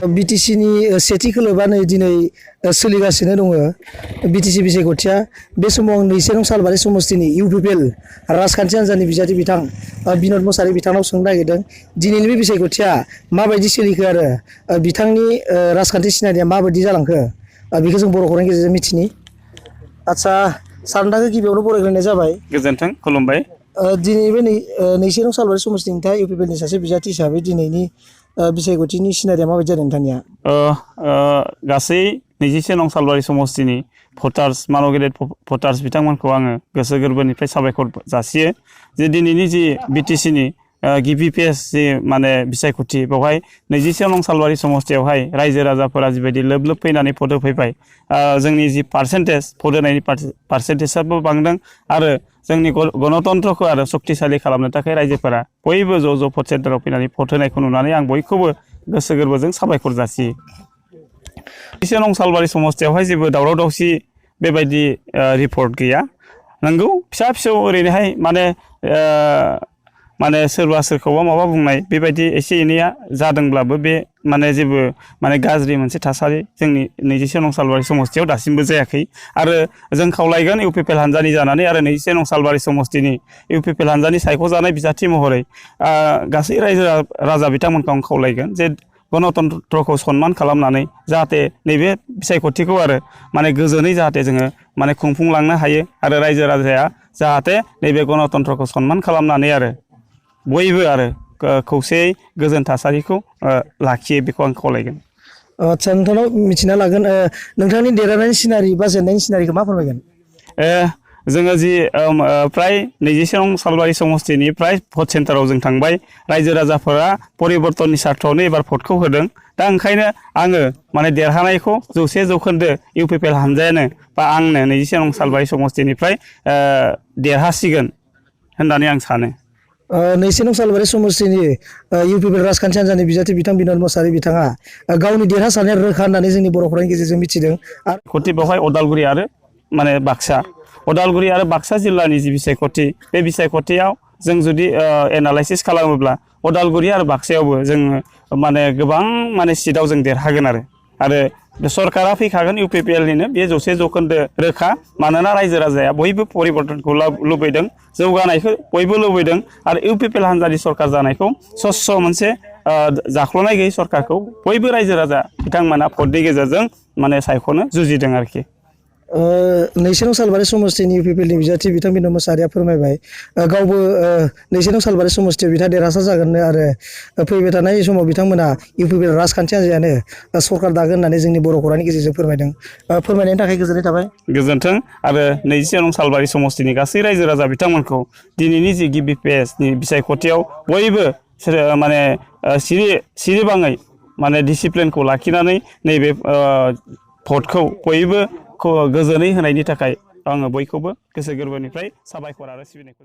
BTC नि सेथि खोलोबा नै दिनै सोलिगासिनो दङ BTC बिसायख'थिया बे समाव नैसे नं सालबारि समस्तिनि UPPL राजखान्थि हान्जानि बिजाथि बिथां बिन'द मोसाहारि बिथांनाव सोंनो नागिरदों दिनैनि बे बिसायख'थिया माबायदि सोलिखो आरो बिथांनि राजखान्थि सिनायथिया माबायदि जालांखो बेखौ जों बर' खौरांनि गेजेरजों मिथिनि। आदसा सार नोंथांखौ गिबियावनो बरायग्रोनाय जाबाय। गोजोन्थों खुलुमबाय। दिनै बे नैसे नं सालबारि समस्तिनि नोंथाङा UPPL नि सासे बिजाथि हिसाबै दिनैनि बिसायख'थिनि सिनारिया माबायदि जादों नोंथांनिया? गासै 24 नं सालबारि समस्तिनि भटार्स मानव गेदेर भटार्स बिथांमोनखौ आङो गोसो गोरबोनिफ्राय साबायखर जासियो जे दिनैनि जि BTC नि गिबि पेज जि माने बिसायख'थि बेवहाय 24 नं सालबारि समस्तियावहाय रायजो राजाफोरा जिबायदि लोब लोब फैनानै भट होफैबाय जोंनि जि पार्सेन्टेज भट होनायनि पार्सेन्टेजआबो बांदों आरो जोंनि गणतन्त्रखौ आरो शक्तिशालि खालामनो थाखाय रायजोफोरा बयबो ज' भट सेन्टाराव फैनानै भट होनायखौ नुनानै आं बयखौबो गोसो गोरबोजों साबायखर जासियो। 24 नं सालबारि समस्तियावहाय जेबो दावराव दावसि बेबायदि रिपर्ट गैया। नंगौ फिसा फिसौ ओरैनोहाय माने सोरबा सोरखौबा माबा बुंनाय बेबायदि एसे एनैया जादोंब्लाबो बे माने जेबो माने गाज्रि मोनसे थासारि जोंनि 24 नं सालबारि समस्तियाव दासिमबो जायाखै आरो जों खावलायगोन UPPL हान्जानि जानानै आरो 24 नं सालबारि समस्तिनि UPPL हान्जानि सायख'जानाय बिजाथि महरै गासै रायजो राजा बिथांमोनखौ आं खावलायगोन जे गणतन्त्रखौ सनमान खालामनानै जाहाथे नैबे बिसायख'थिखौ आरो माने गोजोनै जाहाथे जोङो माने खुंफुंलांनो हायो आरो रायजो राजाया जाहाथे नैबे गणतन्त्रखौ सनमान खालामनानै आरो बयबो आरो खौसेयै गोजोन थासारिखौ लाखियो बेखौ आं खावलायगोन। आदसा नोंथांनाव मिथिना लागोन नोंथांनि देरहानायनि सिनारि बा जेननायनि सिनारिखौ मा फोरमायगोन? जोङो जि प्राय 24 नं सालबारि समस्तिनि प्राय भट सेन्टाराव जों थांबाय रायजो राजाफोरा परिबर्तननि सार्थआवनो एबार भटखौ होदों दा ओंखायनो आङो माने देरहानायखौ 100% UPPL हान्जायानो बा आंनो 24 नं सालबारि समस्तिनिफ्राय देरहासिगोन होननानै आं सानो। 24 नं सालबारि समस्तिनि UPPL राजखान्थि हान्जानि बिजाथि बिथां बिन'द मोसाहारि बिथाङा गावनि देरहासारनाया रोखा होननानै जोंनि बर' खौरांनि गेजेरजों मिथिदों आरो बेवहाय अदालगुरि आरो माने बाक्सा अदालगुरि आरो बाक्सा जिल्लानि जि बिसायख'थि बे बिसायख'थियाव जों जुदि एनालाइसिस खालामोब्ला अदालगुरि आरो बाक्सायावबो जोङो माने गोबां माने सिटआव जों देरहागोन आरो सरकारा फैखागोन UPPL निनो बे 100% रोखा मानोना रायजो राजाया बयबो परिबर्तनखौ लुबैदों जौगानायखौ बयबो लुबैदों आरो UPPL हान्जानि सरकार जानायखौ स्वस्थ मोनसे जाख्ल'नाय गैयै सरकारखौ बयबो रायजो राजा बिथांमोना भटनि गेजेरजों माने सायख'नो जुजिदों आरोखि। 24 नं सालबारि समस्तिनि UPPL नि बिजाथि बिथां बिन'द मोसाहारिया फोरमायबाय गावबो 24 नं सालबारि समस्तियाव बिथाङा देरहासार जागोननो आरो फैबाय थानाय समाव बिथांमोना UPPL राजखान्थि हान्जायानो सरकार दागोन होननानै जोंनि बर' खौरांनि गेजेरजों फोरमायदों फोरमायनायनि थाखाय गोजोननाय थाबाय। गोजोन्थों आरो 24 नं सालबारि समस्तिनि गासै रायजो राजा बिथांमोनखौ दिनैनि जि गिबि पेजनि बिसायख'थियाव बयबो माने सिरिबाङै माने डिसिप्लिनखौ लाखिनानै नैबे भटखौ बयबो गोजोनै होनायनि थाखाय आङो बयखौबो गोसो गोरबोनिफ्राय साबायखर आरो सिबिनायखौ